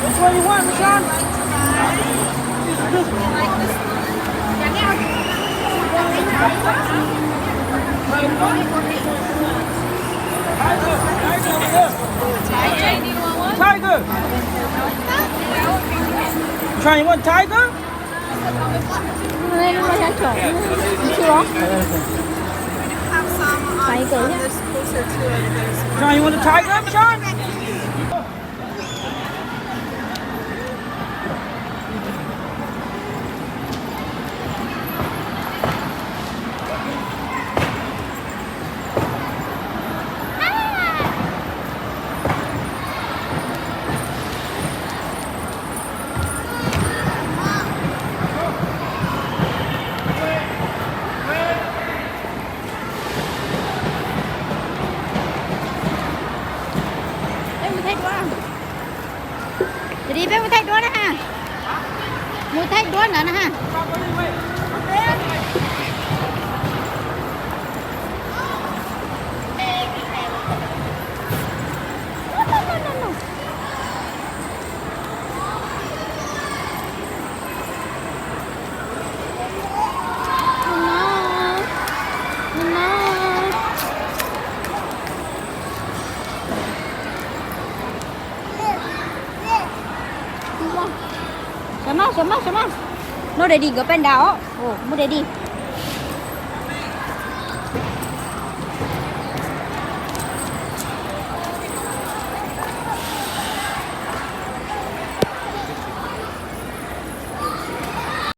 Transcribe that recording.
Which one you want, Michonne? Tiger. Michonne, you want Tiger? Tiger, yeah. Michonne, you want the tiger, Michonne? Peb mus thaij duab. Ris, peb mus thaij duab na ha. Mus thaij duab ntawd na ha. Sawv maj, sawv maj, sawv maj. Noj dais dis nkawd paj nrad os. Muaj dais dis.